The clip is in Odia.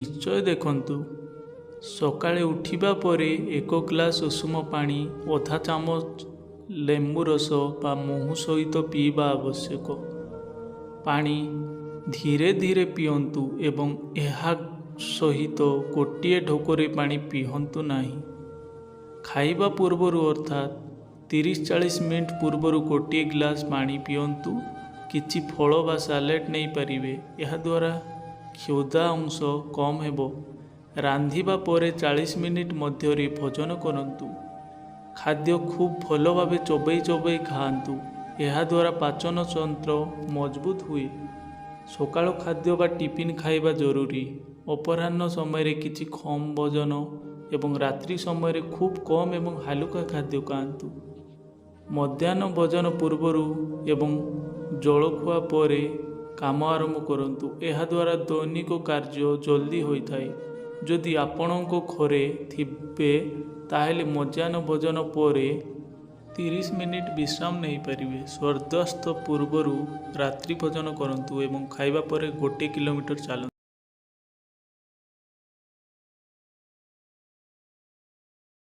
ନିଶ୍ଚୟ ଦେଖନ୍ତୁ। ସକାଳେ ଉଠିବା ପରେ ଏକ ଗ୍ଲାସ୍ ଉଷୁମ ପାଣି ଅଧା ଚାମଚ ଲେମ୍ବୁ ରସ ବା ମହୁ ସହିତ ପିଇବା ଆବଶ୍ୟକ। ପାଣି ଧୀରେ ଧୀରେ ପିଅନ୍ତୁ ଏବଂ ଏହା ସହିତ ଗୋଟିଏ ଢୋକରେ ପାଣି ପିଅନ୍ତୁ ନାହିଁ। ଖାଇବା ପୂର୍ବରୁ, ଅର୍ଥାତ୍ 30-40 ମିନିଟ୍ ପୂର୍ବରୁ ଗୋଟିଏ ଗ୍ଲାସ୍ ପାଣି ପିଅନ୍ତୁ। କିଛି ଫଳ ବା ସାଲାଡ଼ ନେଇପାରିବେ। ଏହାଦ୍ୱାରା କ୍ଷୁଧା ଅଂଶ କମ୍ ହେବ। ରାନ୍ଧିବା ପରେ 40 ମିନିଟ୍ ମଧ୍ୟରେ ଭୋଜନ କରନ୍ତୁ। ଖାଦ୍ୟ ଖୁବ୍ ଭଲ ଭାବେ ଚୋବାଇ ଚୋବାଇ ଖାଆନ୍ତୁ। ଏହାଦ୍ୱାରା ପାଚନ ତନ୍ତ୍ର ମଜବୁତ ହୁଏ। ସକାଳ ଖାଦ୍ୟ ବା ଟିଫିନ୍ ଖାଇବା ଜରୁରୀ। ଅପରାହ୍ନ ସମୟରେ କିଛି କମ୍ ଭୋଜନ ଏବଂ ରାତ୍ରି ସମୟରେ ଖୁବ୍ କମ୍ ଏବଂ ହାଲୁକା ଖାଦ୍ୟ ଖାଆନ୍ତୁ। ମଧ୍ୟାହ୍ନ ଭୋଜନ ପୂର୍ବରୁ ଏବଂ ଜଳଖିଆ ପରେ କାମ ଆରମ୍ଭ କରନ୍ତୁ। ଏହାଦ୍ୱାରା ଦୈନିକ କାର୍ଯ୍ୟ ଜଲ୍ଦି ହୋଇଥାଏ। ଯଦି ଆପଣଙ୍କ ଘରେ ଥିବେ, ତାହେଲେ ମଧ୍ୟାହ୍ନ ଭୋଜନ ପରେ 30 ମିନିଟ୍ ବିଶ୍ରାମ ନେଇପାରିବେ। ସୂର୍ଯ୍ୟାସ୍ତ ପୂର୍ବରୁ ରାତ୍ରି ଭୋଜନ କରନ୍ତୁ ଏବଂ ଖାଇବା ପରେ 1 କିଲୋମିଟର ଚାଲନ୍ତୁ।